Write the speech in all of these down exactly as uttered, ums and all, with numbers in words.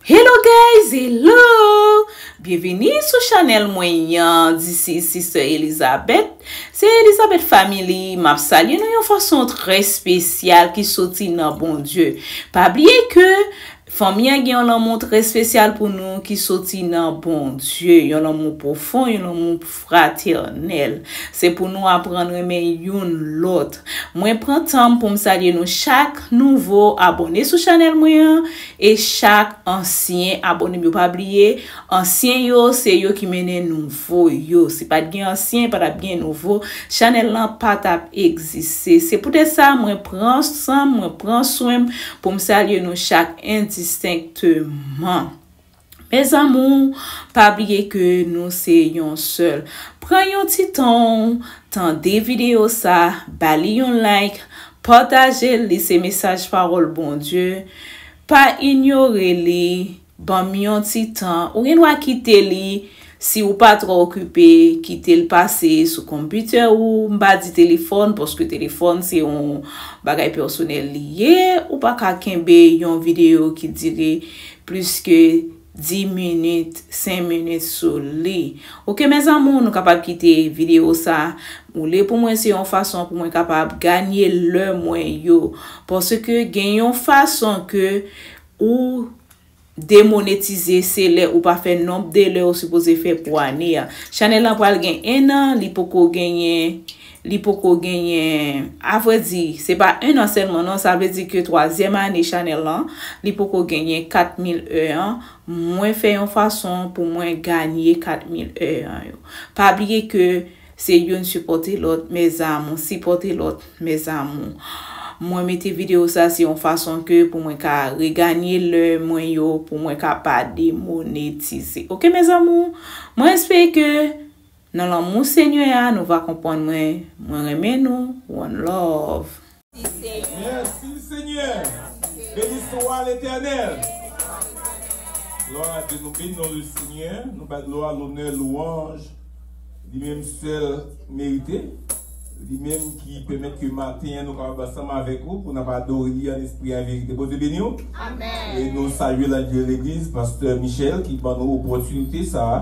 Hello guys, hello! Byenvini sou chanèl mwen an, this is Sister Elizabeth. Se Elizabeth Family, m ap salye nou yon fason trè espesyal ki soti nan Bondye. Pa bliye ke fanmi an gen yon lanmou trè espesyal pou nou ki soti nan Bondye, yon lanmou pwofon, yon lanmou fratènèl. Se pou nou aprann renmen youn lòt. Mwen pran tan m pou m salye nou chak nouvo abòne sou chanèl mwen an e chak ansyen abòne m yo. Pa bliye, ansyen yo, se yo ki mennen nouvo yo. Si pa t gen ansyen, pa t ap gen nouvo. Chanèl lan pa t ap egziste. Se poutèt sa, mwen pran san m, mwen pran swen m pou m salye nou chak endistenkteman. Mes amours, pa bliye ke nou se yon sèl. Pran yon ti tan w, tande videyo sa, ba li yon like, pataje l, li se mesaj pawòl Bondye. Pa inyore li, ban m yon ti tan. Ou gen dwa kite li, si ou pa twò okipe, kite l pase sou konpitè ou. M pa di telefòn, paske telefòn se yon bagay pèsonèl li ye. Ou pa ka kenbe yon videyo ki dire plis ke dis minit, senk minit sou li. Oke, mes amours, nou kapab kite videyo sa woule pou mwen. Se yon fason pou mwen kapab ganye lè mwen yo. Paske gen yon fason ke ou demonetize, se lè ou pa fè nonb de lè ou sipoze fè pou ane a. Chanèl lan pral gen en an, li poko genyen, li poko genyen, avrèdi, se pa en an sèlman non, sa vle di ke twazyèm ane chanèl lan, li poko genyen kat mil è an. Mwen fè yon fason pou mwen ganye kat mil è an yo. Pa bliye ke se youn sipòte lòt, mes amours, sipòte lòt, mes amours. Mwen mete videyo sa se yon fason ke pou mwen ka reganye lè mwen yo, pou mwen ka pa demonetize. Oke, mes amours? Mwen espere ke nan lanmou Senyè a, nou va konprann mwen. Mwen renmen nou. One love. Merci Seigneur. Béni soit l'Éternel. Glwa a Dye, nou beni non le Senyè, nou bay glwa, lonè, lwanj, li menm sèl merite, li menm ki pèmèt ke maten an nou kapab ansanm avèk ou pou n ap adore li an espri, an verite. Bondye beni w. Amèn. E nou salye lidè legliz, pastè Michel, ki ban nou opòtinite sa a,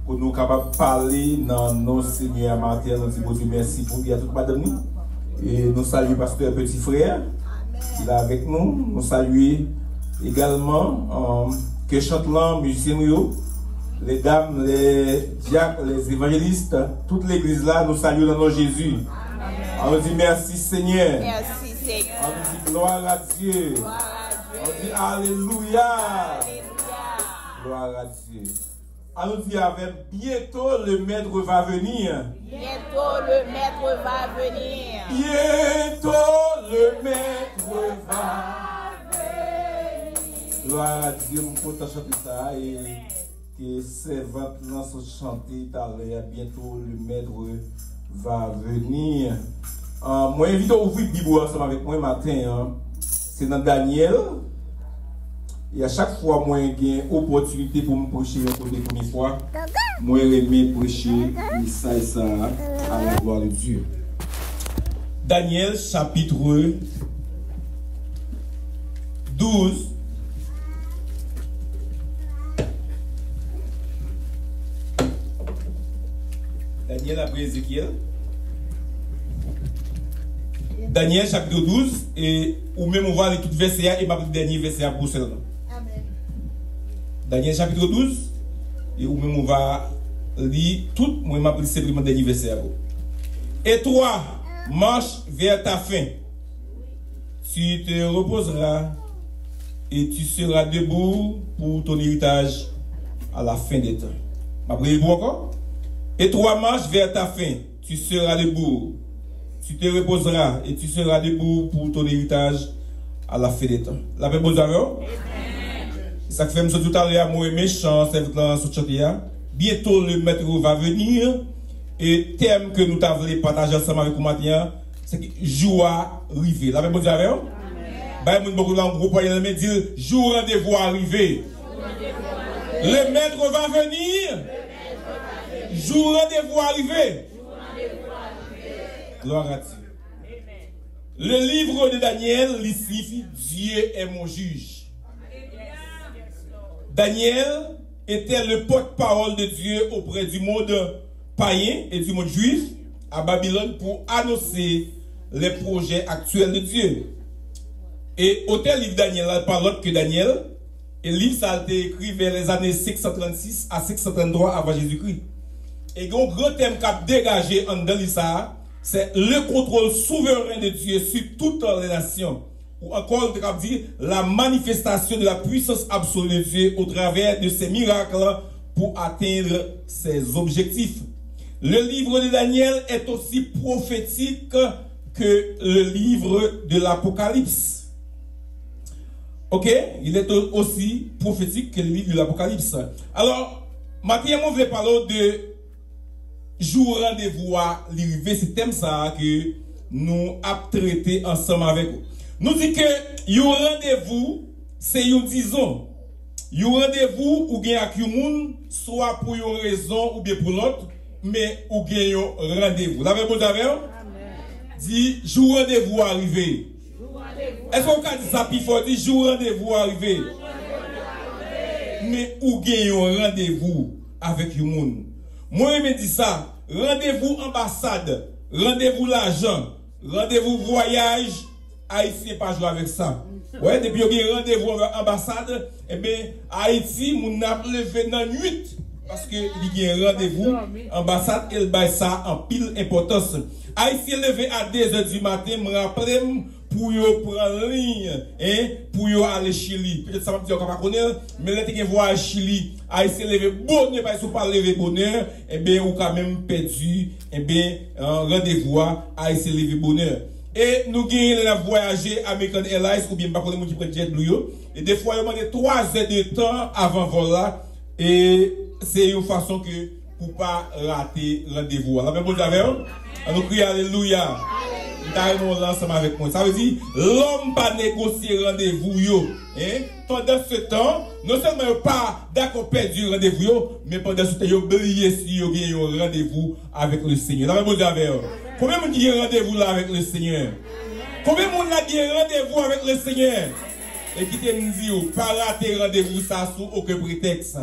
pou nou kapab pale nan non Senyè a maten an. Nou di Bondye mèsi pou li a tout madanm ni. E nou salye pastè Petit Frère, ki la avèk nou. Nou salye egalman, euh, kè chant lan, mizisyen nou yo, les dames, les diacres, les évangélistes, tout legliz la, nou salye nan non Jezi. An nou di mèsi Senyè. Mèsi Senyè. An nou di glwa a Dye. Glwa a Dye. An nou di alelouya. Alelouya. Glwa a Dye. An nou di avè m, bientôt le maître va venir. Bientôt le maître va venir. Bientôt le maître va venir. Glwa a Dye, m kontan chante sa a, e ke sèvant lan sot chante talè a, bientôt le maître va venir. Ah, mwen envite w ouvri Bib ou ansanm avèk mwen maten an. Se nan Danyèl. E a chak fwa mwen gen opòtinite pou m preche yon kote premye fwa, mwen renmen preche mesaj sa a, à la gloire de Dieu. Daniel chapitre douze. Daniel apre Ezekyèl. Daniel chapitre douze, e ou menm ou va li tout vèsè a, e m ap li dènye vèsè a pou ou sèlman. Amèn. Daniel chapitre douze, e ou menm ou va li tout, mwen m ap li senpleman dènye vèsè a pou ou. Et toi, marche vers ta faim. Tu te reposeras et tu seras debout pour ton héritage à la fin des temps. M ap rele pou ankò. Et toi, marche vers ta faim, tu seras debout. Tu te reposeras et tu seras debout pour ton héritage à la fin des temps. Lapè Bondye avè w. Sa k fè m sot tout talè a, mwen renmen chan sèvant lan sot chante a. Bientôt le maître va venir. E tèm ke nou ta vle pataje ansanm avèk ou maten an, se ke jou a rive. Lapè Bondye avè w. Bay moun bò kote w la yon gwo ponyèt nan men, di l, jou randevou a rive. Le maître va venir. Jou randevou a rive. Gloire à Dieu. Le livre de Daniel, li siyifi Dieu est mon juge. Daniel était le porte-parole de Dieu auprès du monde païen et du monde juif à Babylone pour annoncer les projets actuels de Dieu. E otè liv Daniel la pa lòt ke Daniel, e liv sa a te ekri vè lèzane senk san trannsis a senk san tranntwa avan Jezikri. E gen yon gran tèm k ap degaje anndan liv sa a, se le contrôle souverain de Dieu sur toutes les nations. Ou ankò, nou te kab di, la manifestation de la puissance absolue de Dieu au travers de ses miracles pour atteindre ses objectifs. Le livre de Daniel est aussi prophétique que le livre de l'Apocalypse. Ok? Il est aussi prophétique que le livre de l'Apocalypse. Alò, maten an, mwen vle pale w de jou randevou a li rive, se tèm sa a ke nou ap trete ansanm avèk ou. Nou di ke yon randevou, se yon dizon. Yon randevou ou gen ak yon moun, swa pou yon rezon oubyen pou lòt, men ou gen yon randevou. Lapè Bondye avè w. Di, jou randevou a rive. Èske w ka di sa pi fò? Di, jou randevou a rive. Men ou gen yon randevou avèk yon moun. Mwen renmen di sa, randevou anbasad, randevou lajan, randevou vwayaj, Ayisyen pa jwe avèk sa. Wè, depi yo gen randevou anba-, anbasad, enben, Ayiti, moun nan ap leve nan nuit, paske li gen randevou anbasad e l bay sa anpil enpòtans. Ayisyen leve a de zè di maten, m raple m, pou yo pran liy, en, pou yo ale Chili. Petèt sa m ap di a, w ka pa konnen l, men lè te gen vwayaj Chili, Ayisyen leve bonè, paske si w pa leve bonè, enben, ou ka menm pèdi, enben, an, randevou a, Ayisyen leve bonè. E nou genyen lè n ap vwayaje American Airlines, oubyen m pa konnen moun ki pran JetBlue yo, e defwa yo mande twa zè de tan avan vòl la, e se yon fason ke pou pa rate randevou a. Lapè Bondye avè w. An nou kriye alelouya. M ta renmen w la ansanm avèk mwen. Sa vle di, lòm pa negosye randevou yo. En? Pandan se tan, non sèlman yo pa dakò pèdi randevou yo, men pandan se tan, yo bliye si yo gen yon randevou avèk Lesenyè. Lapè Bondye avè w. Konbyen moun ki gen randevou la avèk Lesenyè? Konbyen moun la gen randevou avèk Lesenyè? E kite m di w, pa rate randevou sa sou okenn pretèks.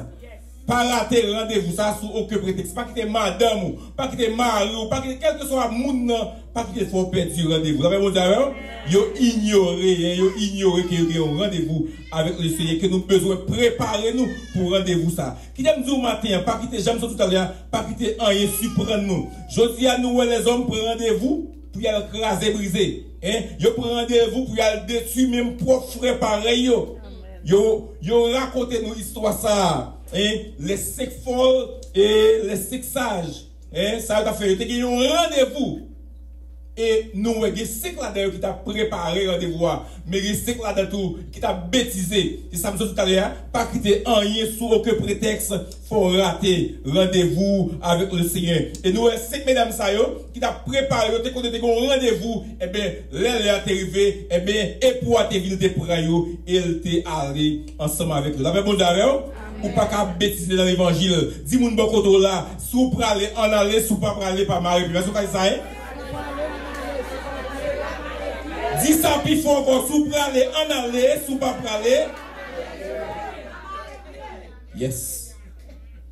Pa rate randevou sa sou okenn pretèks. Pa kite madanm ou, pa kite mari w, pa kite kèlkeswa moun nan, pa kite l fè w pèdi randevou. Lapè Bondye avè w. Yo inyore, en, yo inyore ke yo gen yon randevou avèk Lesenyè, ke nou bezwen prepare nou pou randevou sa. Kite m di w maten an, pa kite, jan m sot di w talè a, pa kite anyen siprann nou. Jodi a, nou wè lèzòm pran randevou pou y al kraze brize. En, yo pran randevou pou y al detwi menm pwòp frè parèy yo. Yo, yo rakonte nou istwa sa a, en, les cinq folles et les cinq sages. En, sa yo t ap fè, yo te gen yon randevou. E nou wè gen senk ladan yo ki t ap prepare randevou a, men gen senk ladan tou ki t ap betize. Se sa m sot di talè a, pa kite anyen sou okenn pretèks fè w rate randevou avèk Lesenyè. E nou wè senk medam sa yo ki t ap prepare, yo te konnen te gen yon randevou, enben, lè lè a te rive, enben, epou a te vin, te pran yo, e l te ale ansanm avèk yo. Lapè Bondye avè w. Ou pa ka betize nan levanjil. Di moun bò kote w la, si w prale, ann ale, si w pa prale, pa mare pye. Èske w ka di sa, en? Di sa pi fò ankò, si w prale, ann ale, si w pa prale. Yes.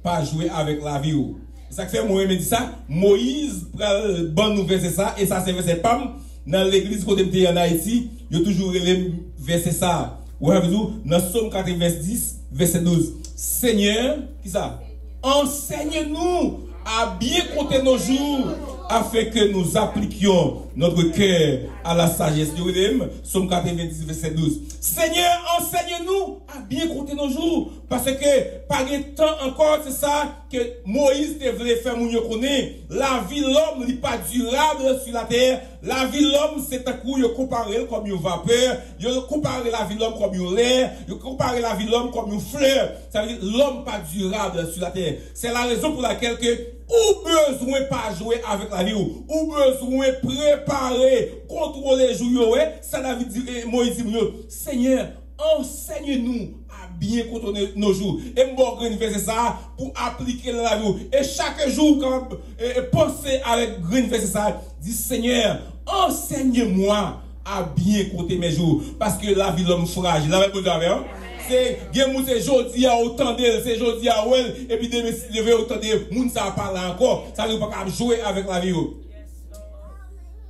Pa jwe avèk lavi w. Se sa k fè mwen renmen di sa. Moyiz pral ban nou vèsè sa, e sa se vèsè pa m. Nan legliz kote m te ye ann Ayiti, yo toujou rele m vèsè sa. Ou wè sa vle di w? Nan Sòm katrevendis, vèsè douz. Senyè, ki sa? Enseigne-nous à bien compter nos jours, afin que nous appliquions notre cœur à la sagesse. Yo rele m Sòm katrevendis, vèsè douz. Senyè, enseigne-nous à bien compter nos jours. Paske pa gen tan ankò, se sa ke Moyiz te vle fè moun yo konnen. Lavi lòm, li pa dirab sou latè. Lavi lòm, se tankou yo konpare l kòm yon vapè, yo konpare lavi lòm kòm yon lè, yo konpare lavi lòm kòm yon flè. Sa vle di, lòm pa dirab sou latè. Se la rezon pou lakèl ke ou bezwen pa jwe avèk lavi w. Ou bezwen prepare, kontwole jou yo, wè. Sa David di, e, Moyiz di moun yo, Senyè, enseigne-nous à bien compter nos jours. E m ba w grenn vèsè sa a pou aplike l nan lavi w. E chak jou ou kapab, e, e, panse avèk grenn vèsè sa a. Di, Senyè, enseigne-moi à bien compter mes jours. Paske lavi lòm frajil. Lapè Bondye avè w. Se, gen moun se jodi a ou tande l, se jodi a ou wè l, epi demen si Dye vle ou tande moun sa a pa la ankò. Sa vle ou pa ka ap jwe avèk lavi yo.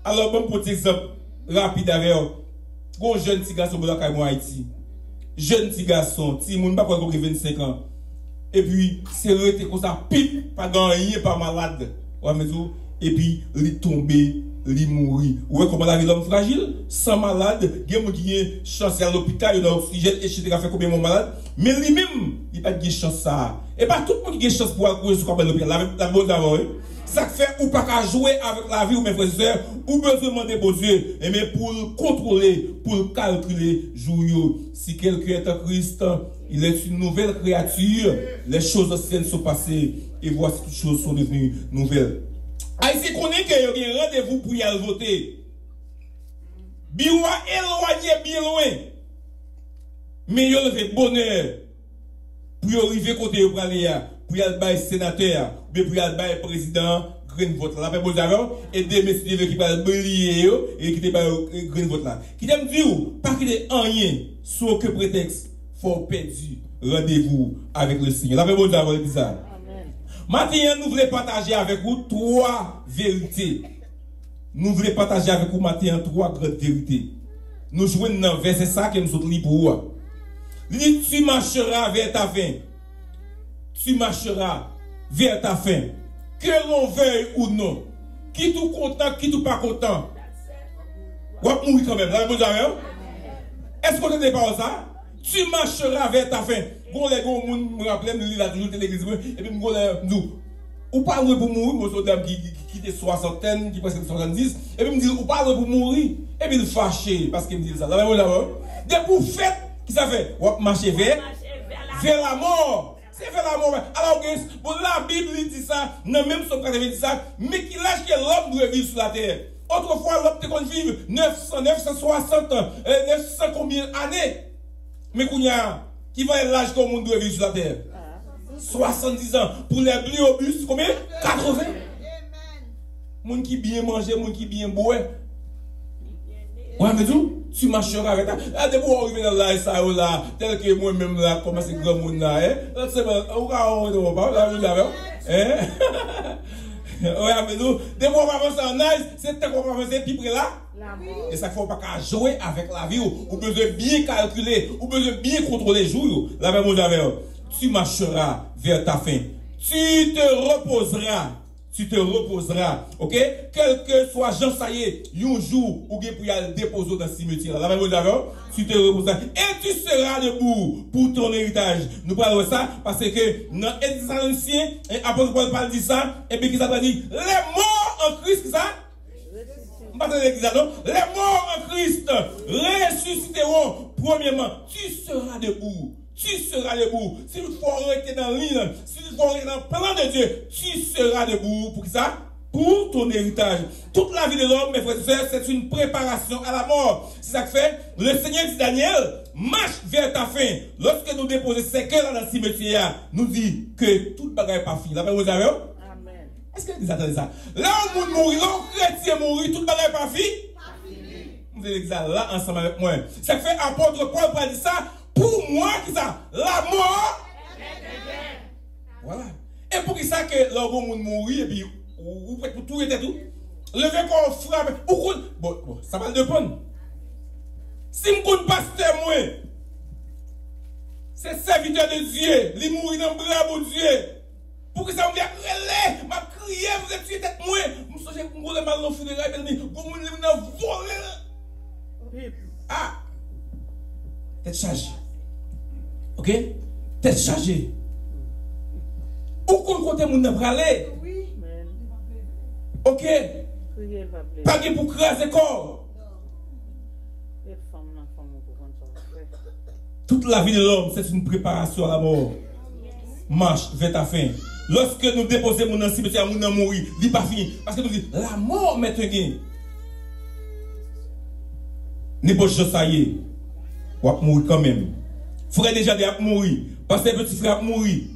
Alò, ban m pran ti egzanp rapid avè w. Gon jèn ti gason bò lakay mwen Ayiti. Jèn ti gason, timoun, m pa kwè l gen vennsenk an. Epi, se rete konsa, pip, pa gen anyen, pa malad. Ou wè, m di w, epi li tonbe, li mouri. Ou wè kòman lavi lòm frajil? San malad, gen moun ki gen chans y al lopital, yo nan oksijèn, etsetera, fè konbyen mwa malad. Men li menm, li pa t gen chans sa a. E pa tout moun ki gen chans pou al kouri sou kòb lopital. Lavi, lavi Bondye avè w, wi. Sa k fè ou pa ka jwe avèk lavi w, men frè e sè, ou bezwen mande Bondye, enben, pou l kontwole, pou l kalkile jou yo. Si quelqu'un est en Christ, il est une nouvelle créature. Les choses anciennes sont passées, et voici toutes choses sont devenues nouvelles. Ayisyen konnen ke yo gen randevou pou y al vote. Biwo a elwanye byen lwen. Men yo leve bonè pou yo rive kote yo prale a, pou y al bay senatè a, oubyen pou y al bay prezidan an grenn vòt la. Lapè Bondye avè w, e demen si Dye vle ki pral bliye yo, e ki te bay yo grenn vòt la. Kite m di w, pa kite anyen, sou okenn pretèks, fè w pèdi randevou avèk Lesenyè. Lapè Bondye avè w, legliz la. Maten an, nou vle pataje avèk ou twa verite. Nou vle pataje avèk ou maten an twa gran verite. Nou jwenn nan vèsè sa ke m sot li pou ou a. Li di, tu marcheras vers ta fin. Tu marcheras vers ta fin. Que l'on veuille ou non. Kit ou kontan, kit ou pa kontan. W ap mouri kanmenm. Lapè Bondye avè w. Èske w tande pawòl sa? Tu marcheras vers ta fin. Gon lè, gon moun, m raple m, li la toujou, te legliz mwen, epi m gon lè, m di w, ou pa lwen pou mouri, mwen se yon dam ki, ki, ki kite swasantèn, ki prèske swasanndiz, epi m di l, ou pa lwen pou mouri, epi l fache, paske m di l sa. Lapè Bondye avè w. Depi w fèt, ki sa fè? W ap mache vè, vè lamò. Se vè lamò, wè. Alò, gen, bon, Labib, li di sa, nan menm Sòm katrevendiz sa, men ki laj ke lòm dwe viv sou latè? Otrefwa, lòm te konn viv nèf san, nèf san swasant, eh, nèf san konbyen ane? Men kounye a, ki valè laj ke yon moun dwe viv sou latè? Swasanndiz an. Pou lè byen obis, konbyen? Katreven. Moun ki byen manje, moun ki byen bwè. Ou wè, m di w, tu marcheras avec ta. A, depi w rive nan laj sa yo la, tèl ke mwen menm la, kòmanse granmoun la, en. Lòt semèn, ou ka wè, ou pa, la, ou avè w, en. Ou wè, m di w, depi w ap avanse an laj, se tank w ap avanse pi pre la. E sa k fè w pa ka jwe avèk lavi w. Ou bezwen byen kalkile, ou bezwen byen kontwole jou yo. Lapè Bondye avè w. Tu marcheras vers ta fin. Tu te reposeras. Tu te reposeras. Ok? Kèlkeswa jan sa ye, yon jou, ou gen pou y al depoze w nan simetyè la. Lapè Bondye avè w. Tu te reposeras. Et tu seras debout pour ton héritage. Nou pral wè sa, paske nan Tesalonich, apot Pòl pral di sa, epi ki sa pral di? Les morts en Christ, ki sa? M pa tande legliz la, non. Les morts en Christ ressusciteront premièrement. Tu seras debout. Tu seras debout. Si toutfwa w rete nan liy lan, si toutfwa w rete nan plan de Dieu, tu seras debout. Pou ki sa? Pour ton héritage. Toute la vie de l'homme, mes frères et sœurs, c'est une préparation à la mort. Se sa k fè, le Seigneur di Daniel, marche vers ta fin. Lòske nou depoze sèkèy la nan simetyè a, nou di ke tout bagay pa fini. Lapè Bondye avè w. Amen. Èske legliz la tande sa? Lè yon moun mouri, lè yon kretyen mouri, tout bagay pa fi? Pa fini. M vle legliz la la ansanm avèk mwen. Sa k fè apot Pòl pral di sa, pour moi, ki sa? La mort. Vwala. E poukisa ke lè yon moun mouri, epi ou, ou prèt pou touye tèt ou? Leve kò w frape. Ou konn, bon, bon, sa pral depann. Si m konn pastè mwen, se sèvitè de Dye, li mouri nan bra Bondye. Poukisa m vle ap rele, m ap kriye, m vle tiye tèt mwen? M sonje m gon lè m al nan fineray, mezanmi, gon moun li nan vole. Ah! Tèt chaje. Ok? Tèt chaje. Ou konn kote moun nan prale. Ok? Pa gen pou kraze kò. Toute la vie de l'homme, c'est une préparation à la mort. Marche vers ta fin. Lòske nou depoze moun nan simetyè, moun nan mouri, li pa fini. Paske nou di, la mort m'est un gain. Nenpòt jan sa ye, w ap mouri kanmenm. Frè Dejade ap mouri. Pastè Petit Frère ap mouri.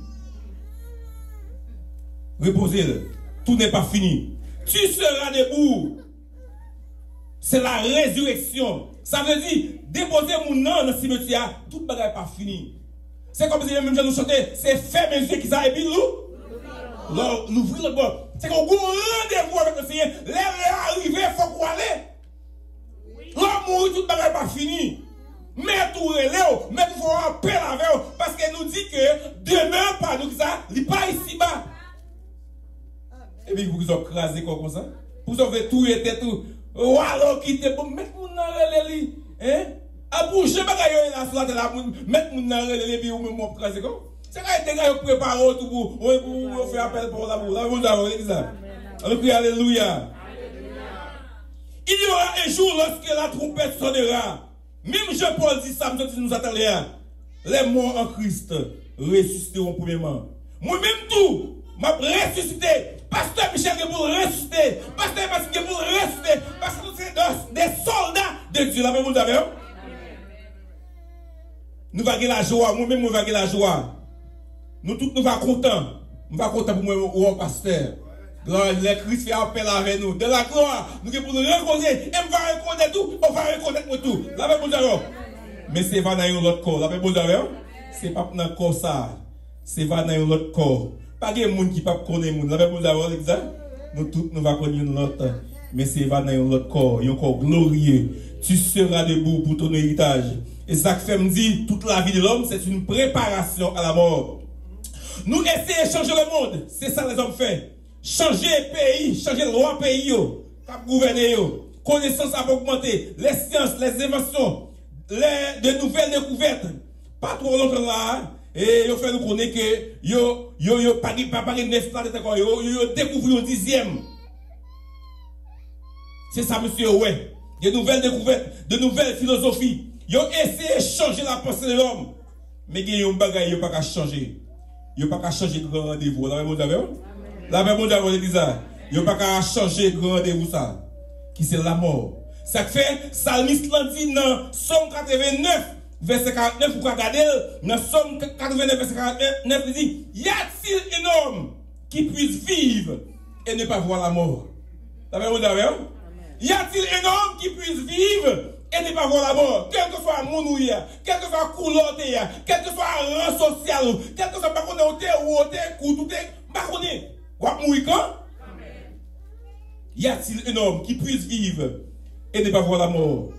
Repoze l. Tout n'est pas fini. Tu seras debout. C'est la résurrection. Sa vle di, depoze moun nan nan simetyè a, tout bagay pa fini. Se kòmsi menm jan nou chante, se fèmen zye ki sa, epi lou, lò, louvri lòt bò. Se kon ou gen yon randevou avèk Lesenyè, lè lè a rive, fòk ou ale. Lè w mouri, tout bagay pa fini. Mèt ou rele w, mèt ou fè yon apèl avè w, paske nou di ke demen pa nou ki sa, li pa isiba. Epi poukisa w kraze kò w konsa? Poukisa w vle touye tèt ou? Ou alò kite, bon, mèt moun nan rele li. Hein? A pou jan bagay yo ye la sou latè la, moun, mèt moun nan rele li, epi ou menm w ap kraze kò w. Se kay dega yo prepare w tou pou, pou, pou, pou yo fè apèl pa w la pou, la pou w legliz la. Ann kriye alelouya. Il y aura un jour lorsque la trompette sonnera. Menm jan Pòl di sa, m sot di nou sa talè a. Les morts en Christ ressusciteront premièrement. Mwen menm tou, m ap resisite. Pastè Michel gen pou l resisite. Pastè Epasin gen pou l resisite. Paske nou se de, de sòlda de Dye. Lapè Bondye avè w. Nou va gen lajwa. Mwen menm, mwen va gen lajwa. Nou tout, nou va kontan. M va kontan pou mwen wè w, pastè. Glwa, lè Kris fè apèl avè nou. De la glwa, nou gen pou nou rekonèt. E m va rekonèt ou, ou va rekonèt mwen tou. Lapè Bondye avè w. Men se va nan yon lòt kò. Lapè Bondye avè w. Se p ap nan kò sa. Se va nan yon lòt kò. Pa gen moun ki p ap konnen moun. Lapè Bondye avè w, legliz la. Nou tout, nou va konn youn lòt. Men se va nan yon lòt kò. Yon kò glorye. Tu seras debout pour ton héritage. E sa k fè m di, toute la vie de l'homme, c'est une préparation à la mort. Nou eseye chanje lemonn. Se sa lèzòm fè. Chanje peyi, chanje lwa peyi yo k ap gouvène yo. Konesans ap ogmante, lè syans, lè envansyon, lè de nouvèl dekouvèt. Pa twò lontan la a, e yo fè nou konnen ke yo, yo, yo pa gen, pa, pa gen nèf planèt ankò, yo, yo, yo dekouvri yon dizyèm. Se sa mesye yo wè. De nouvèl dekouvèt, de nouvèl filozofi. Yo eseye chanje lapanse de lòm. Men gen yon bagay yo pa ka chanje. Yo pa ka chanje gran randevou. Lapè Bondye avè w. Lapè Bondye avè w, legliz la. Yo pa ka chanje gran randevou sa. Ki se lamò. Sa k fè, salmis lan di nan Sòm katrevennèf, vèsè karantnèf, ou ka gade l, nan Sòm katrevennèf, vèsè karantnèf, li di, y a-t-il un homme qui puisse vivre et ne pas voir la mort? Lapè Bondye avè w. Y a-t-il un homme qui puisse vivre et ne pas voir la mort? Kèlkeswa moun ou ye a, kèlkeswa koulè w te ye a, kèlkeswa ran sosyal ou, kèlkeswa, m pa konnen, ou te wo, ou te kout, ou te, m pa konnen. W ap mouri kan? Y a-t-il un homme qui puisse vivre et ne pas voir la mort?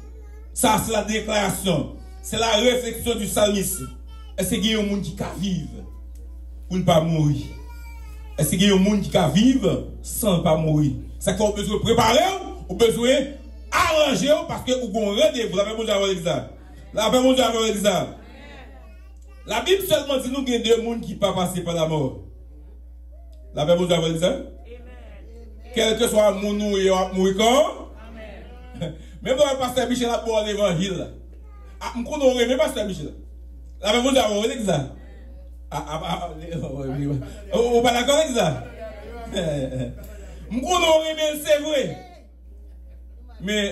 Sa, se la deklarasyon, se la refleksyon du psalmiste. Èske gen yon moun ki ka viv pou l pa mouri? Èske gen yon moun ki ka viv san l pa mouri? Sa k fè w bezwen prepare w, ou bezwen aranje w, paske ou gon randevou. Lapè Bondye avè w, legliz la. Lapè Bondye avè w, legliz la. Labib sèlman di nou gen de moun ki pa pase pa lamò. Lapè Bondye avè w, legliz la. Kèlkeswa moun ou ye, w ap mouri kan. Menm lè pastè Michel ap ba w levanjil la. A, m konnen w renmen pastè Michel. Lapè Bondye avè w, legliz la. A, a, a, ou, ou pa dakò, legliz la? M konnen w renmen l, se vre. Men,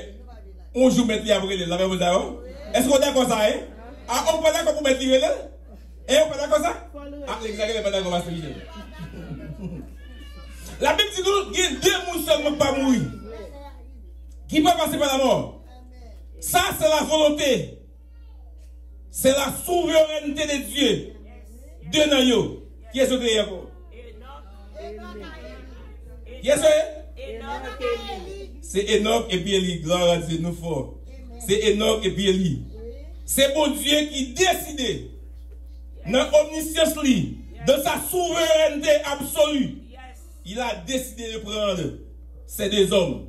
yon jou mèt li ap rele l, lapè Bondye avè w. Èske w dakò sa, en? A, ou pa dakò pou mèt li rele l? En, ou pa dakò sa? A, legliz la genlè pa dakò, pastè Michel. Labib di nou, gen de moun sèlman k pa mouri. Ki pa pase pa lamò. Sa, se la volonte. C'est la souveraineté de Dieu. De nan yo. Kiyès yo te ye ankò? Kiyès yo ye? Se Enòk epi Eli. Glwa a Dye, nou fò. Se Enòk epi Eli. Se Bondye ki deside, nan omnisyans li, dans sa souveraineté absolue, il a décidé de prendre ces deux hommes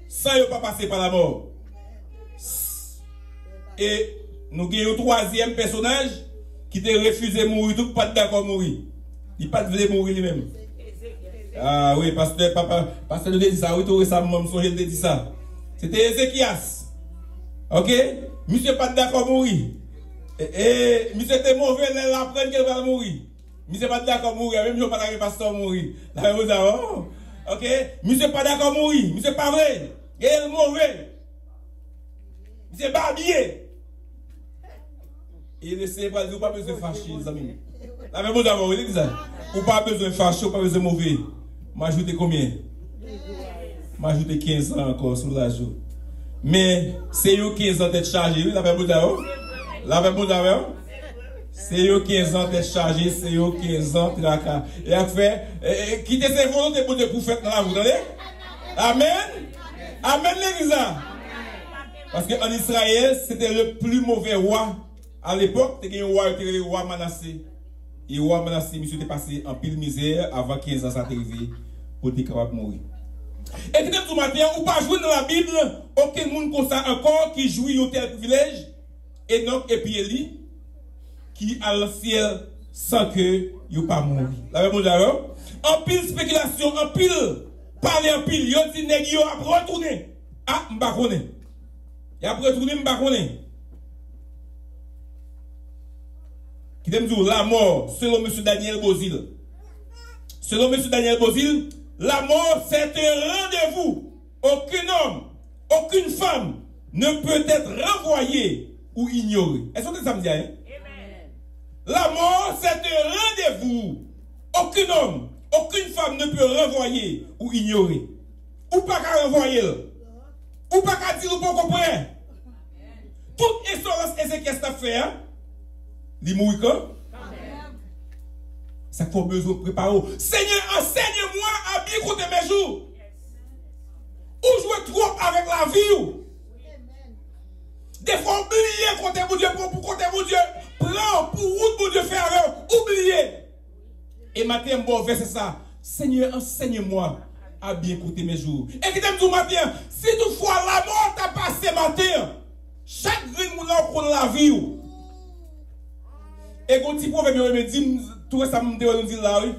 sans yo pa pase pa lamò. E nou gen yon twazyèm pèsonaj ki te refize mouri tou, ki pa t dakò mouri. Li pa t vle mouri li menm. A wi, pastè, papa, pastè nou te di sa, wi, tou resaman, m sonje l te di sa. Se te Ezekyas. Oke? Misye pa t dakò mouri. E, e, misye te move lè l aprann ke l pral mouri. Misye pa t dakò mouri, menm jan w pa ta gen pastè w mouri. Lapè Bondye avè w. Oke? Misye pa dakò mouri. Misye pa vle. E l move. Misye babye. E Lesenyè pral di, ou pa bezwen fache, zanmi m. Lapè Bondye avè w, wi, legliz la. Ou pa bezwen fache, ou pa bezwen move. M ajoute konbyen? M ajoute kenz an ankò sou laj ou. Men, se yon kenz an tèt chaje, wi, lapè Bondye avè w. Lapè Bondye avè w. Se yon kenz an tèt chaje, se yon kenz an traka. E ak fè, e, e, kite se volonte Bondye pou fèt nan lavi w, tande? Amèn. Amèn, legliz la. Paske ann Izrayèl, se te le pli move wa. A lepòk, te gen yon wa yo te rele wa Manase. E wa Manase, misye te pase anpil mizè avan kenz an sa te rive pou l te kapab mouri. E kite m di w maten an, ou pa jwenn nan Labib okenn moun konsa ankò ki jwi yon tèl privilèj, Enòk epi Eli, ki al nan syèl san ke yo pa mouri. Lapè Bondye avè w. Anpil espekilasyon, anpil pale, anpil. Yo di nèg yo ap retounen. A, m pa konnen. Y ap retounen, m pa konnen. Kite m di w, lamò, selon mesye Daniel Bozil. Selon mesye Daniel Bozil, la mort, c'est un rendez-vous. Aucun homme, aucune femme ne peut être renvoyé ou ignoré. Èske w tande sa m di a, hein? La mort, c'est un rendez-vous. Aucun homme, aucune femme ne peut renvoyer ou ignorer. Ou pa ka ranvwaye l. Ou pa ka di l ou poko prè. Tout ensolans Ezekyas t ap fè a, li mouri kan? Sa k fè w bezwen prepare w. Seigneur, enseigne-moi à bien compter mes jours. Ou jwe twòp avèk lavi w. Defwa w bliye kote Bondye pran pou kote Bondye pran w, pou wout Bondye fè avè w. Ou bliye. E maten an, m ba w vèsè sa. Seigneur, enseigne-moi à bien compter mes jours. E kite m di w maten an, si toutfwa lamò ta pase maten an, chak grenn moun la w konn lavi w. E gon ti pwovèb yo renmen di m, tou resaman m te wè nou di l la, wi.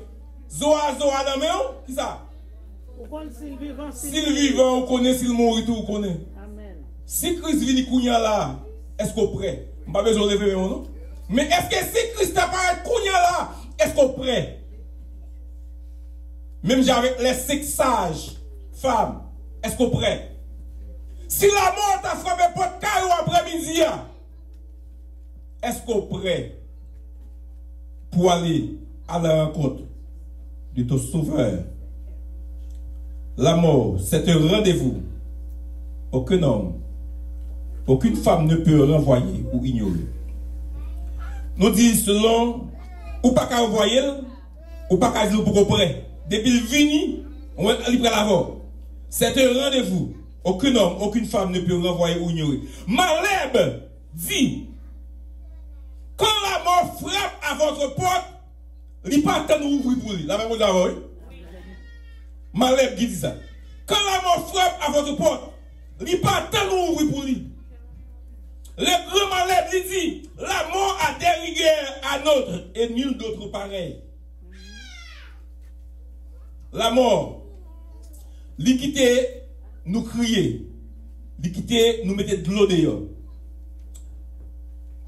Zo a, zo a nan men w, kisa? Ou konn si l vivan, si l mouri. Si l vivan, ou konnen, si l mouri tou, ou konnen. Amèn. Si Kris vini kounye a la, èske w prè? M pa bezwen w leve men w, non. Men èske si Kris ta parèt kounye a la, èske w prè? Menm jan avèk les cinq sages femmes, èske w prè? Si lamò ta frape pòt kay ou aprèmidi a, èske w prè pou ale à la rencontre de ton Sauveur? La mort, c'est un rendez-vous. Aucun homme, aucune femme ne peut renvoyer ou ignorer. Nou di, selon, ou pa ka ranvwaye l, ou pa ka di l ou poko prè. Depi l vini, ou wè, li pral avè w. C'est un rendez-vous. Aucun homme, aucune femme ne peut renvoyer ou ignorer. Malèb di, quand la mort frappe à votre porte, li pa tann ou ouvri pou li. Lapè Bondye avè w, wi. Malèb ki di sa. Quand la mort frappe à votre porte, li pa tann ou ouvri pou li. Le grand Malèb li di, la mort a des rigueurs à nôtre et nul d'autre pareil. Lamò, li kite nou kriye, li kite nou mete dlo deyò.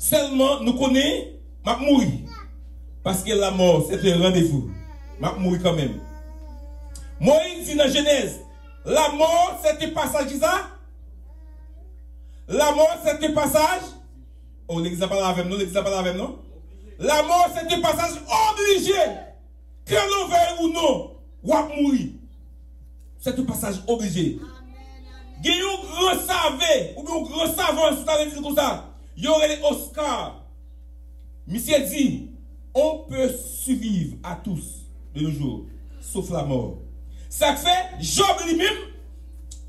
Sèlman nou konnen m ap mouri. Paske lamò, se te randevou. M ap mouri kanmenm. Moyiz di nan Jenèz, lamò, se te pasaj kisa? Lamò, se te pasaj. Oh, legliz la pale avè m, non? Legliz la pale avè m, non? Lamò, se te pasaj oblije. Ke nou vle ou non, w ap mouri. Se te pasaj oblije. Gen yon gran save, oubyen yon gran savan, si w ta vle di l konsa, yo rele Oscar. Misye di, on peut survivre à tous de nos jours, sauf la mort. Sa k fè, Jòb li menm,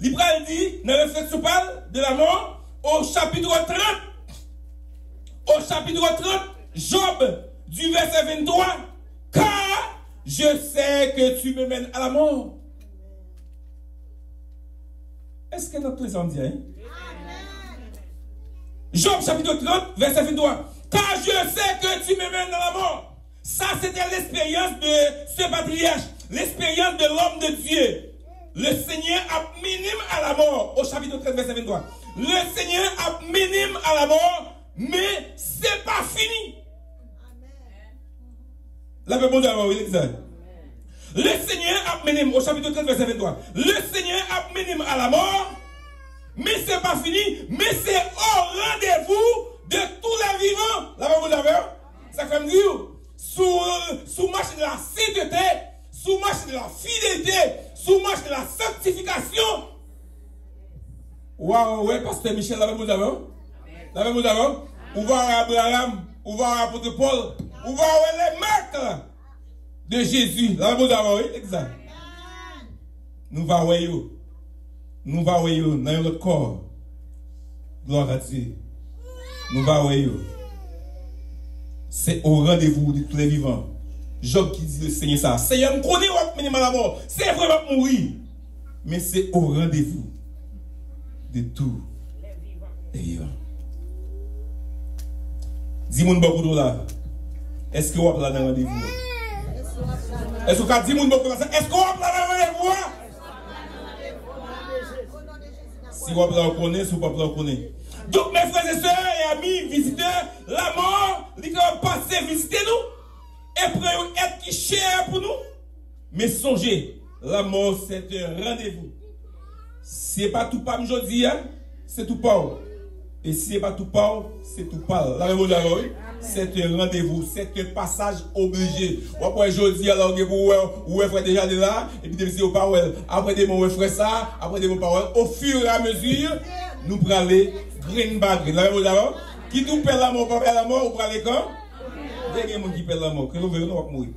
li pral di, nan refleksyon pa l, de la mort, au chapitre trente, au chapitre trente, Job, du verset vingt-trois, car je sais que tu me mènes à la mort. Èske n ap tande sa m di a, hein? Job chapitre trente, verset vingt-trois. Car je sais que tu me mènes à la mort. Ça, c'était l'expérience de ce patriarche, l'expérience de l'homme de Dieu. Le Seigneur a mené à la mort, au chapitre trente, verset vingt-trois. Le Seigneur a mené à la mort, mais c'est pas fini. Lapè Bondye avè w, wi, legliz la. Le Seigneur ap mennen m, au chapitre trente, verset vingt-trois. Le Seigneur ap mennen m à la mort, mais c'est pas fini, mais c'est au rendez-vous de tous les vivants. Lapè Bondye avè w. Sa k fè m di w, si w, si w mache nan la sainteté, si w mache nan la fidélité, si w mache nan la sanctification, Ou va wè pastè Michel, lapè Bondye avè w. Lapè Bondye avè w. Ou va wè Abraham, ou va wè apot Pòl, ou va wè les martyrs de Jésus. Lapè Bondye avè w, wi, lèg sa. Nou va wè yo. Nou va wè yo nan yon lòt kò. Gloire à Dieu. Nou va wè yo. C'est au rendez-vous de tous les vivants. Jòb ki di Senyè sa, Senyè, m konnen w ap mennen m a lamò. Se vre, m ap mouri. Men se au rendez-vous de tous les vivants. Di moun bò kote w la, èske w ap la nan randevou a? Èske w ka di moun bò kote w la sa, èske w ap la nan randevou a? Si w ap la, w konnen, si w p ap la, w konnen. Donc, mes frères et sœurs et amis visiteurs, la mort, li kapab pase vizite nou e pran yon èt ki chè pou nou. Men sonje, la mort, c'est un rendez-vous. Se pa tou pa m jodi a, se tou pa w. E si se pa tou pa w, se tou pa l. Lapè Bondye avè w, wi. C'est un rendez-vous, c'est un passage obligé. W ap wè jodi a la, ou gen pou wè, ou wè frè Dejade la, epi demen se ou pa wè l. Apre demen ou wè frè sa, apre demen ou pa wè l. Au fur et à mesure, nou prale grenn pa grenn. Lapè Bondye avè w. Kit ou pè lamò, ou pa pè lamò, ou prale kan? Dè gen moun ki pè lamò, ke nou vle nou w ap mouri.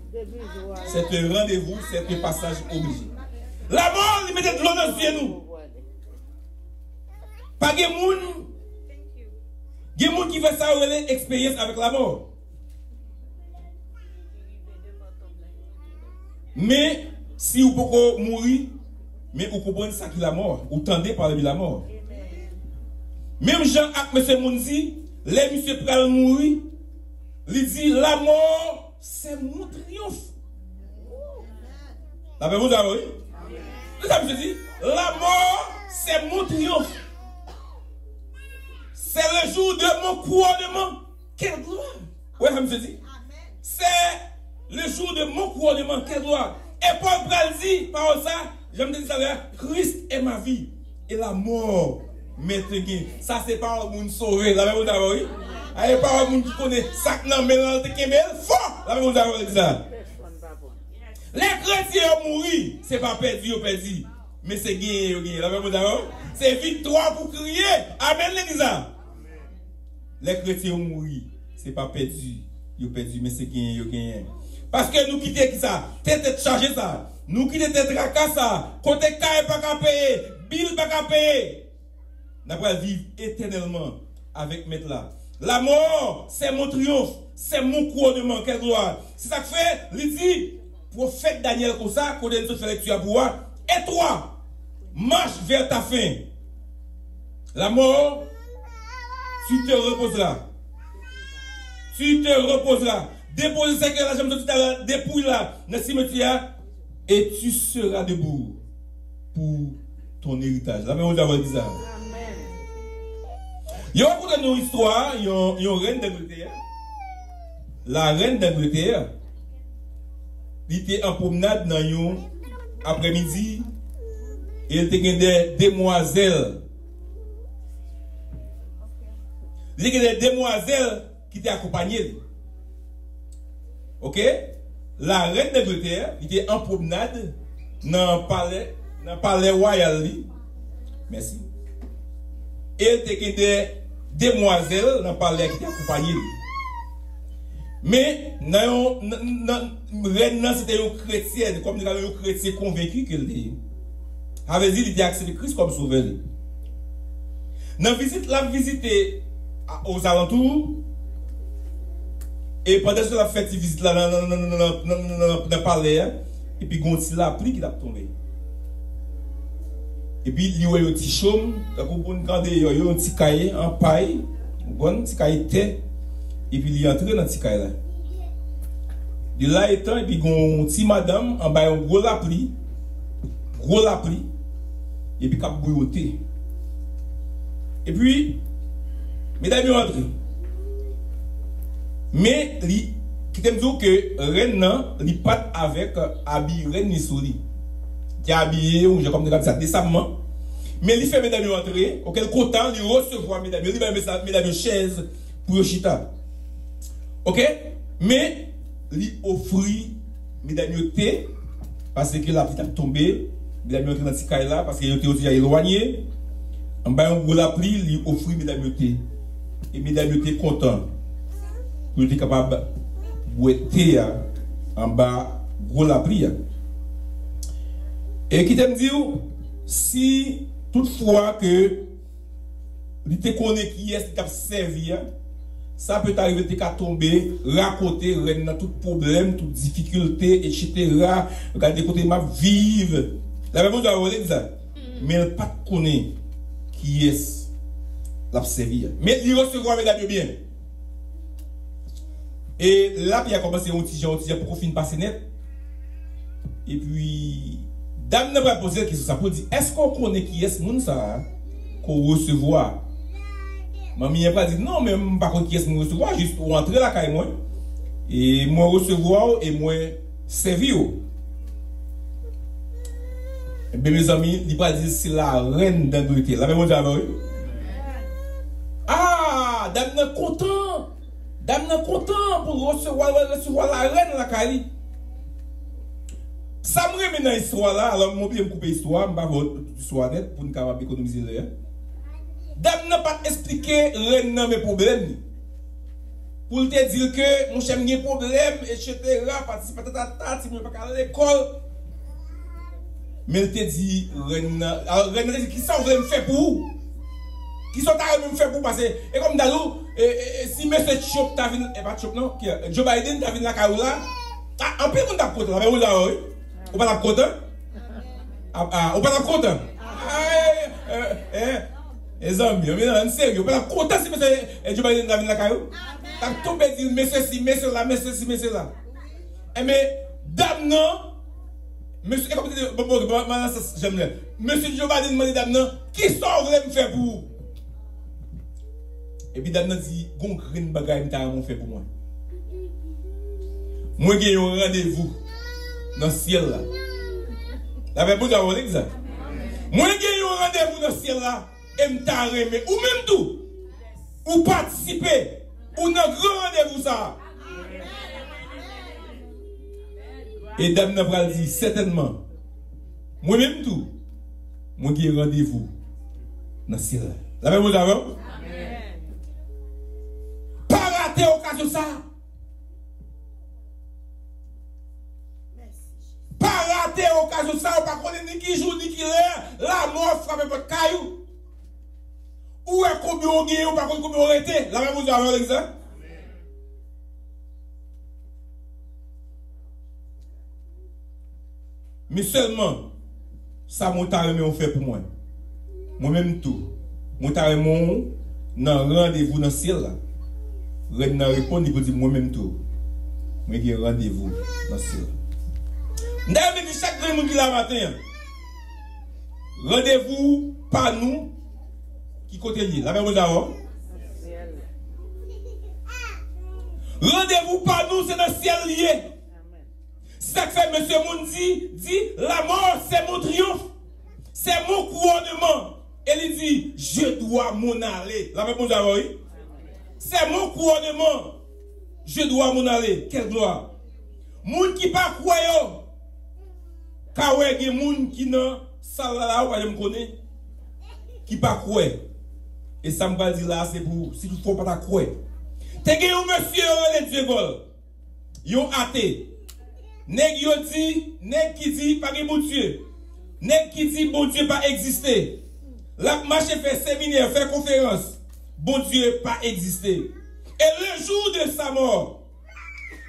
C'est un rendez-vous, c'est un passage obligé. Lamò, li mete dlo nan zye nou. Pa gen moun, gen moun ki fè sa yo rele eksperyans avèk lamò. Men, si ou poko mouri, men ou konprann sa ki lamò, ou tande pale de lamò. Menm jan ak mesye Mundy, lè misye pral mouri, li di, la mort, c'est mon triomphe. Lapè Bondye avè w, wi. Se sa misye di, la mort, c'est mon triomphe. C'est le jour de mon couronnement. Quelle gloire! Ou wè sa misye di? C'est le jour de mon couronnement. Quelle gloire! E Pòl pral di pawòl sa, jan m te di talè a, Christ est ma vie et la mort m'est un gain. Sa se pawòl moun sove. Lapè Bondye avè w, wi. A, e pawòl moun ki konnen sa k nan men l lan, l te kenbe l fò. Lapè Bondye avè w, legliz la. Lè kretyen yo mouri, se pa pèdi yo pèdi, men se genyen yo genyen. Lapè Bondye avè w. Se viktwa pou kriye. Amèn, legliz la. Lè kretyen yo mouri, se pa pèdi yo pèdi, men se genyen yo genyen. Paske nou kite ki sa? Tèt, tèt chaje sa. Nou kite tèt traka sa. Kote kay pa ka peye, bil pa ka peye. N ap pral viv etènèlman avèk Mèt la. La mort, c'est mon triomphe, c'est mon couronnement. Quelle gloire! Se sa k fè, li di, pwofèt Danyèl konsa, kote n sot fè lekti a pou a, et toi, marche vers ta fin. La mort, tu te reposeras. Tu te reposeras. Depoze sèkèy la, jan m sot di talè a, depouy la nan simetyè a, et tu seras debout pour ton héritage. Lapè Bondye avè w, legliz la. Yo rakonte nou istwa yon, yon rèn Dangletè. La rèn Dangletè, li te an pwomnad nan yon aprèmidi, e l te gen de demwazèl. Li te gen de demwazèl ki te akonpanye li. Oke? La rèn Dangletè, li te an pwomnad nan palè, nan palè wayal li. Mèsi. E l te gen de demwazèl nan palè a ki te akonpanye li. Men, nan yon, nan, nan, rèn nan se te yon kretyèn, kòm nou ka di yon kretyen konvenki ke l te ye. Sa vle di, li te aksepte Kris kòm sovè li. Nan vizit l ap vizite a, ozalantou, e pandan se l ap fè ti vizit la nan, nan, nan palè a, epi gen yon ti lapli ki t ap tonbe. Epi li wè yon ti chòm, tankou pou n kande yo, yon ti kay an pay, ou konprann, ti kay tè, epi li antre nan ti kay la. De la etan, epi gen yon ti madanm anba yon gwo lapli, gwo lapli, epi k ap bouyote. Epi, medam yo antre. Men, li, kite m di w ke rèn nan, li pa t avèk abi rèn li sou li. Li te abiye, yon jan kòm nou ka di sa, desamman. Men li fè medam yo antre, oke, l kontan, li resevwa medam yo, li bay medam yo chèz pou yo chita. Oke? Men, li ofri medam yo te, paske lapli t ap tonbe, medam yo antre nan ti kay la, paske yo te deja elwanye. Anba yon gwo lapli, li ofri medam yo te. E medam yo te kontan pou yo te kapab bwè te a anba gwo lapli a. E kite m di w, si toutfwa ke li te konnen kiyès li t ap sèvi a, sa pètèt arive te ka tonbe, rakonte rèn nan tout pwoblèm, tout difikilte, etsetera. Gade kote m ap viv. Lapè Bondye avè w, lèg sa. Men l pa t konnen kiyès l ap sèvi a. Men li resevwa medam yo byen. E lapli a kòmanse yon ti jan, yon ti jan, poko fin pase nèt. Epi, dam nan pral poze l kesyon sa pou l di, èske w konnen kiyès moun sa a ke w resevwa? Manmi an pral di, non, men m pa konn kiyès moun resevwa, jis ou antre lakay mwen, e mwen resevwa w, e mwen sèvi w. Ebyen, mezanmi, li pral di se la rèn d'Angleterre. Lapè Bondye avè w, wi. Ah, dam nan kontan. Dam nan kontan pou l resevwa, l resevwa la rèn lakay li. Sa m renmen nan istwa la, alò m oblije m koupe istwa, m pa vle tout istwa nèt pou n kapab ekonomize lè a. Dam nan pa t esplike rèn nan men pwoblèm li. Pou l te di l ke, monchè, m gen pwoblèm, etsetera, patisi patata, timoun yo pa ka al lekòl. Men l te di rèn nan, a, rèn nan te di, kisa w vle m fè pou ou? Kisa w ta renmen m fè pou ou? Pase, e kòm m ta di w, e, e, e, si mesye Trump ta vin, e pa Trump non, ki, Joe Biden ta vin lakay ou la, a, anpil moun t ap kontan, lapè Bondye avè w, wi. Ou pa t ap kontan? A, a, ou pa t ap kontan? Ay, e, e, e, zanmi, ann serye, ou pa t ap kontan si mesye, e, Joe Biden ta vin lakay ou? T ap tonbe di, mesye si, mesye la, mesye si, mesye la. Enben, dam nan, mesye, e kòm se te, bon, bon, bon, bon, nan sans jan m lè. Mesye Joe Biden mande dam nan, kisa w vle m fè pou ou? Epi dam nan di, gon grenn bagay m ta renmen w fè pou mwen. Mwen gen yon randevou nan syèl la. Lapè Bondye avè w, lèg sa. Mwen gen yon randevou nan syèl la, e m ta renmen ou menm tou, ou patisipe, ou nan gran randevou sa a. E dam nan pral di, sètènman, mwen menm tou, mwen gen randevou nan syèl la. Lapè Bondye avè w. Pa rate okazyon sa a. Pa rate okazyon sa a, ou pa konnen ni ki jou, ni ki lè, lanmò frape pòt kay ou. Ou wè konbyen w genyen, ou pa konn konbyen w rete. Lapè Bondye avè w, lèg sa. Men sèlman, sa mwen ta renmen w fè pou mwen. Mwen menm tou, mwen ta renmen w nan randevou nan syèl la. Rèn nan reponn, li pou di, mwen menm tou, mwen gen randevou nan syèl la. M ta renmen di chak grenn moun ki la maten an, randevou pa nou, ki kote l ye? Lapè Bondye avè w. Randevou pa nou, se nan syèl li ye. Se sa k fè mesye moun di, di, la mort, c'est mon triomphe, c'est mon couronnement. E li di, je dois m'en aller. Lapè Bondye avè w, wi. C'est mon couronnement, je dois m'en aller. Quelle gloire. Moun ki pa kwè yo ka wè gen moun ki nan sal la, la, ou pa janm konnen, ki pa kwè. E sa m pral di la, se pou, si toutfwa w pa ta kwè. Te gen yon mesye yo rele Diegol. Yon ate. Nèg yo di, nèg ki di pa gen Bondye. Nèg ki di Bondye pa egziste. L ap mache fè seminè, fè konferans. Bondye pa egziste. Et le jour de sa mort,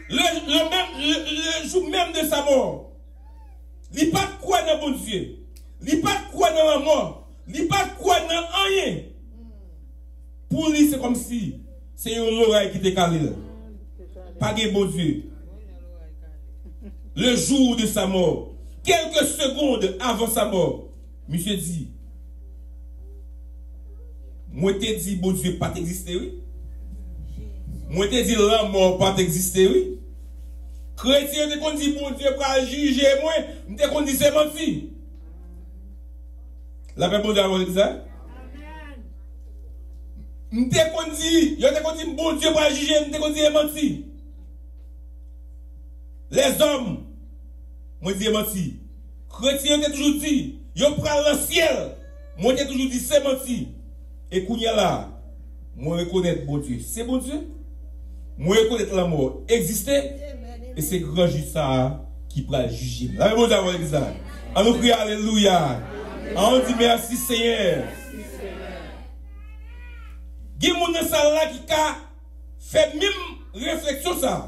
le, le même, le, le jour même de sa mort, li pa t kwè nan Bondye. Li pa t kwè nan lanmò. Li pa t kwè nan anyen. Pou li, se kòmsi se yon loray ki te kale l. Pa gen Bondye. Le jour de sa mort, quelques secondes avant sa mort, misye di, mwen te di Bondye pa t egziste, wi. Mwen te di lanmò pa t egziste, wi. Kretyen yo te konn di Bondye pral jije mwen, m te konn di se manti. Lapè Bondye avè w, lèg sa. M te konn di, yo te konn di Bondye pral jije m, m te konn di e manti. Lèzòm, mwen di e manti. Kretyen yo te toujou di, yo pral nan syèl. Mwen te toujou di se manti. E kounye a la, mwen rekonèt Bondye se Bondye. Mwen rekonèt lanmò egziste. E se gran jij sa a ki pral jije m. Lame Bondye avè legliz la. An nou kriye alelouya. An nou di mèsi Senyè. Gen moun nan sal la ki ka fè menm refleksyon sa a.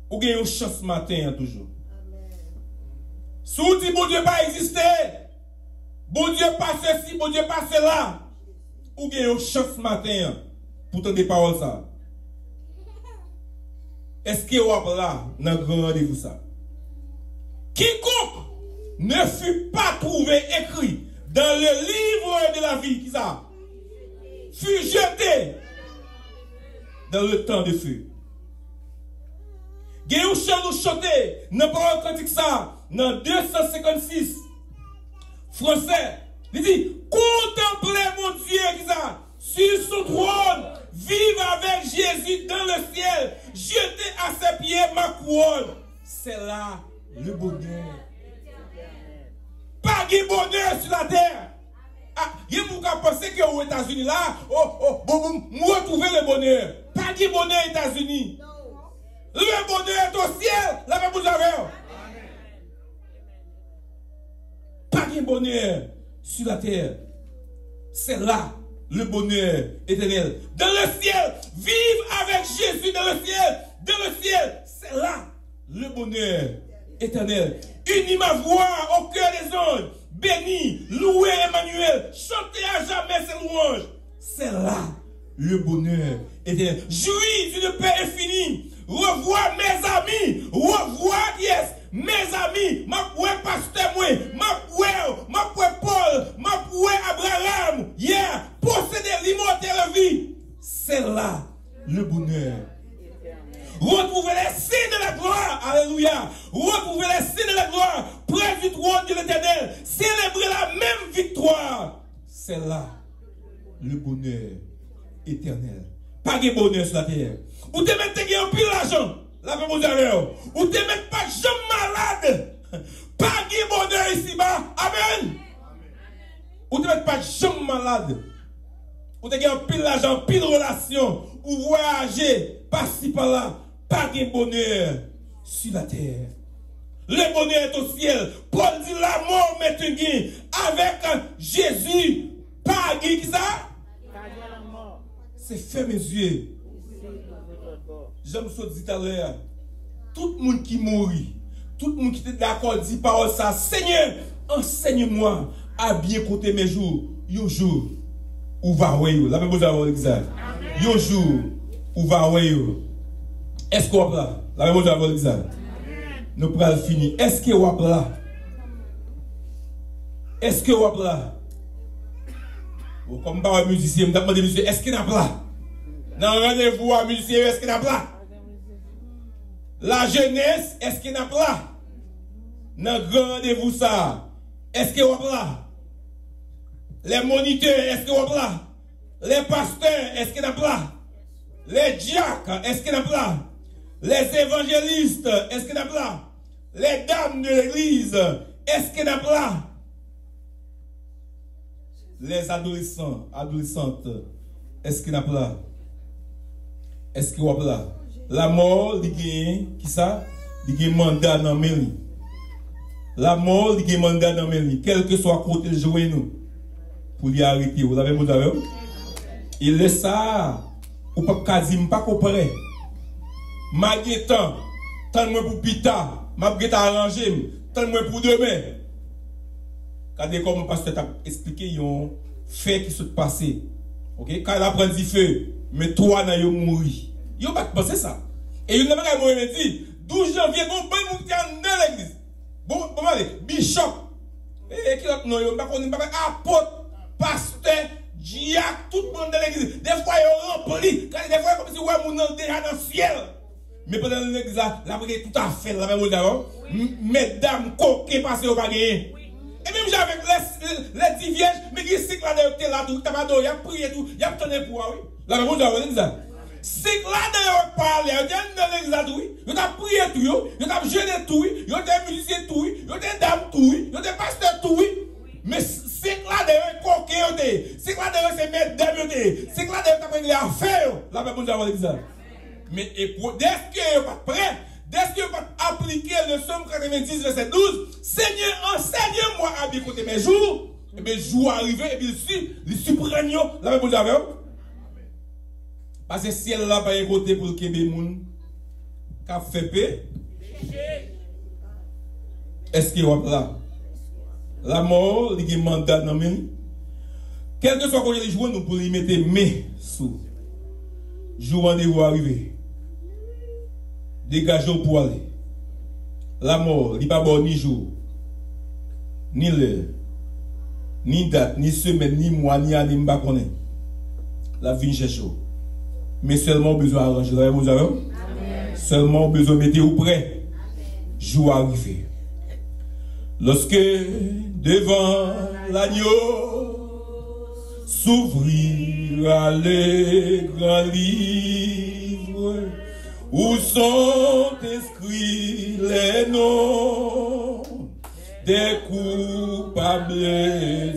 Ou gen yon chans maten an toujou. Si w di Bondye pa egziste, Bondye pa sesi, Bondye pa sela, ou gen yon chans maten an pou tande pawòl sa a. Èske w ap la nan gran randevou sa a? Quiconque ne fut pas trouvé écrit dans le livre de la vie, ki sa? Fut jeté dans le temps de feu. Gen yon chan nou chante nan pawòl kantik sa a, nan de san senkannsis, fransè. Li di, contemplez mon Dieu, ki sa? Sur son trône, vivre avec Jésus dans le ciel, jeter à ses pieds ma couronne. C'est là le bonheur. Pa gen bonè sou latè. Ah, gen moun ka panse ke ou Etazini la, oh, oh, bon, bon, m retwouve le bonè. Pa gen bonè Etazini. Le bonheur est au ciel. Lapè Bondye avè w. Pa gen bonè sou latè. C'est là le bonheur éternel. Dans le ciel, vivre avec Jésus dans le ciel. Dans le ciel, c'est là le bonheur éternel. Unis ma voix au chœur des anges. Bénis, louez Emmanuel. Chantez à jamais ses louanges. C'est là le bonheur éternel. Jouis d'une paix infinie. Revoir mes amis. Revoir qui est? Mes amis. M ap wè pastè mwen. M ap wè w. M ap wè Paul. M ap wè Abraham. Yeah. Posséder l'immortelle vie. C'est là le bonheur. Retrouver les saints de la gloire. Alléluia. Retrouver les saints de la gloire près du trône de l'Éternel. Célébrer la même victoire. C'est là le bonheur éternel. Pa gen bonè sou latè. Ou te mèt te gen anpil lajan. Lapè Bondye avè w. Ou te mèt pa janm malad. Pa gen bonè isiba. Amèn. Ou te mèt pa janm malad. Ou te gen anpil lajan, anpil relasyon. Ou vwayaje pasi pala. Pa gen bonè sou latè. Le bonheur est au ciel. Pòl di la mort m'est un gain. Avèk Jezi, pa gen ki sa? Se fèmen zye. Jan m sot di talè a, tout moun ki mouri, tout moun ki te dakò di pawòl sa, Seigneur, enseigne-moi à bien compter mes jours, yon jou, ou va wè yo. Lapè Bondye avè w legliz la. Yon jou, ou va wè yo. Èske w ap la? Lapè Bondye avè w legliz la. Nou pral fini. Èske w ap la? Èske w ap la? Bon, kòm m pa wè mizisyen, m t ap mande mizisyen, èske n ap la? Nan randevou a, mizisyen yo, èske n ap la? Lajenès, èske n ap la? Nan gran randevou sa a, èske w ap la? Lè monitè, èske w ap la? Lè pastè, èske n ap la? Lè dyak, èske n ap la? Lè evanjelis, èske n ap la? Lè dam de legliz, èske n ap la? Lè adolesan, adolesant, èske n ap la? Èske w ap la? Lamò, li genyen, kisa? Li gen manda nan men li. Lamò, li gen manda nan men li. Kèlkeswa kote l jwenn ou, pou li arete w. Lapè Bondye avè w. E lè sa a, ou p ap ka di, "M pa ko prè. M a gen tan. Tann mwen pou pita. M ap gentan aranje m. Tann mwen pou demen." Gade kòman pastè t ap eksplike yon fè ki sot pase. Oke, kay la pran dife, men twa nan yo mouri. Yo pa t panse sa. E youn nan bagay mwen renmen di, douz janvye, gon bann moun ki te anndan legliz. Bon, bon, m ale, bishop. E, e ki lòt non yo, m pa konnen, m pa konnen, apot, pastè, dyak, tout moun anndan legliz. Defwa yo ranpli. Gade, defwa yo kòmsi ou wè moun nan deja nan syèl. Men pandan l nan legliz la, l ap regle tout afè l, lapè Bondye avè w. M-, medam koken pase yo pa genyen. E menm jan avèk lè, lè di vyèj, men gen senk ladan yo ki te la tou, ki t ap adore, y ap priye tou, y ap tann epou a, wi. Lapè Bondye avè w, legliz la. Senk ladan yo k pa ale a, yo te anndan legliz la tou, wi. Yo t ap priye tou, yo, yo t ap jene tou, wi. Yo te mizisyen tou, wi. Yo te dam tou, wi. Yo te pastè tou, wi. Men s-, senk ladan yo afè yo. Lapè Bondye avè w, legliz la. Men e pou, dèske yo pa t prè, dèske yo pa t aplike le Sòm katrevendis, vèsè douz, Seigneur, enseigne-moi à bien compter mes jours, ebyen, jou a rive, epi li si, li siprann yo, lapè Bondye avè w. Paske syèl la pa gen kote pou l kenbe moun k ap fè pe. Èske w ap la? Lamò, li gen manda nan men li. Kèlkeswa kote li jwenn ou pou li mete men sou. Jou randevou a rive. Degaje w pou ale. Lamò, li pa ba w ni jou, ni lè, ni dat, ni semèn, ni mwa, ni ane, m pa konnen. L ap vin chèche w. Men sèlman w bezwen aranje w avè Bondye avè w. Sèlman w bezwen mete w prè. Jou a rive. Lorsque devant l'agneau s'ouvrira le grand livre où sont inscrits les noms des coupables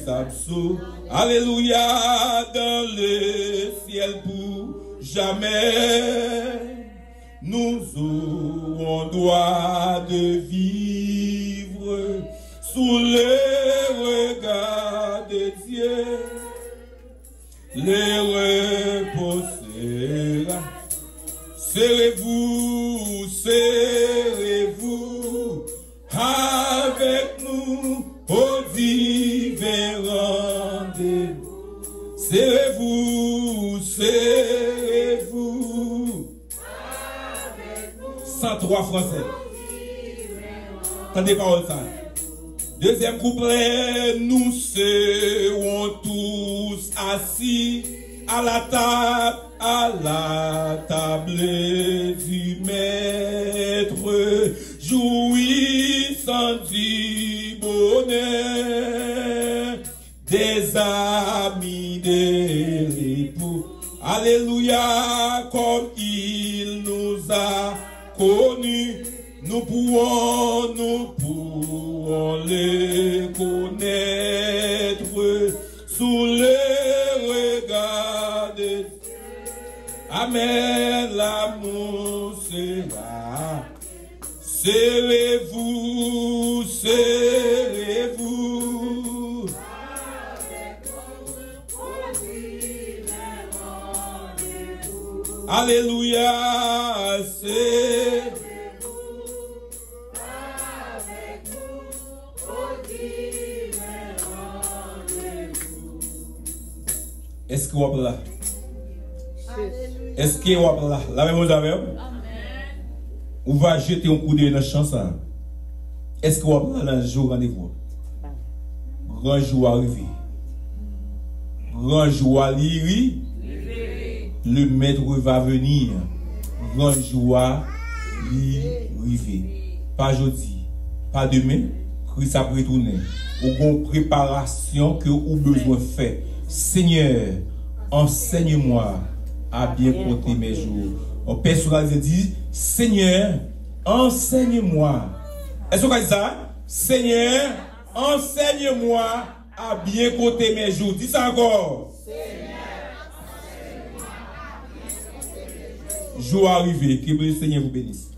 absolus. Alléluia, dans le ciel pour jamais, nous aurons droit de vivre sous le regard de Dieu. Le repos sera. Serrez-vous, serrez-vous avec nous au divin rendez-vous. Serrez-vous, serrez-vous. San twa fransè. Tande pawòl sa. Deuxième couplet, nous serons tous assis à la table, à la table du Maître, jouissant du bonheur des amis de l'époux. Alléluia, comme il nous a connus, nous pourrons, nous pourrons le connaître sous le regard de Dieu. Amen, l'amour sera. Serrez-vous, serrez-vous. Alléluia, c'est Èske w ap la? Èske w ap la? Lave men w avè m. Ou va jete yon koudèy nan chan sa. Èske w ap la nan jou randevou a? Gran jou a rive. Gran jou a li ri. Le maître va venir. Gran jou a li rive. Pa jodi, pa demen, Kris ap retounen. Ou gon preparasyon ke ou bezwen fè. Seigneur, enseigne-moi à bien compter mes jours. Yon pèsonalize di, Seigneur, enseigne-moi. Èske w ka di sa? Seigneur, enseigne-moi à bien compter mes jours. Di sa ankò. Jou a rive. Ke Senyè vous bénisse.